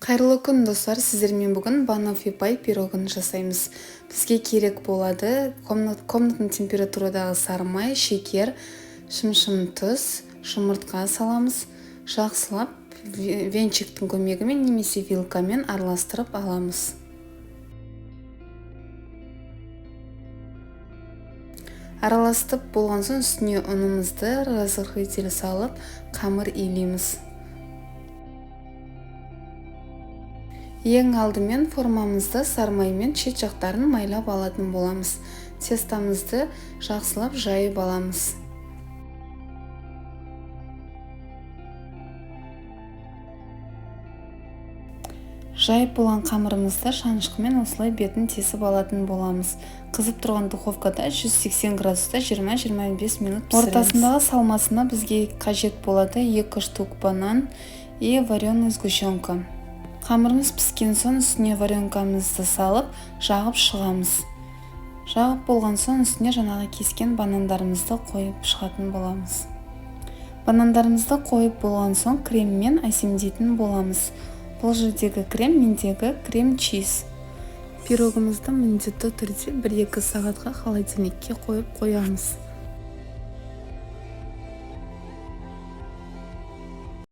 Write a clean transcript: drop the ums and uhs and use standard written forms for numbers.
Қайырлы күн, достар! Сіздермен бүгін баноффи пай пирогын жасаймыз. Бізге керек болады комнатный температурадағы сары май, шекер, шымшым тұз, жұмыртқа саламыз. Жақсылап венчиктің көмегімен немесе вилкамен араластырып аламыз. Араластып болған соң, үстіне ұнымызды, разрыхлитель салып, қамыр илейміз. Ең алдымен формамызды сары маймен шет жақтарын майлап алатын боламыз. Тестомызды жақсылап жайып аламыз. Жайып болған қамырымызды шанышқымен осылай бетін тесіп алатын боламыз. Қызып тұрған духовкада 180 градуста 20-25 минут пісіреміз. Ортасындағы салмасына бізге қажет болады 2 штук банан и вареный сгущенка. Қамырымыз піскен соң, үстіне варенкамызды салып, жағып шығамыз. Жағып болған соң, үстіне жаңағы кескен банандарымызды қойып шығатын боламыз. Банандарымызды қойып болған соң, креммен әсемдейтін боламыз. Бұл жердегі крем мендегі крем чиз. Пирогымызды міндетті түрде 1-2 сағатқа холодильникке қойып қоямыз.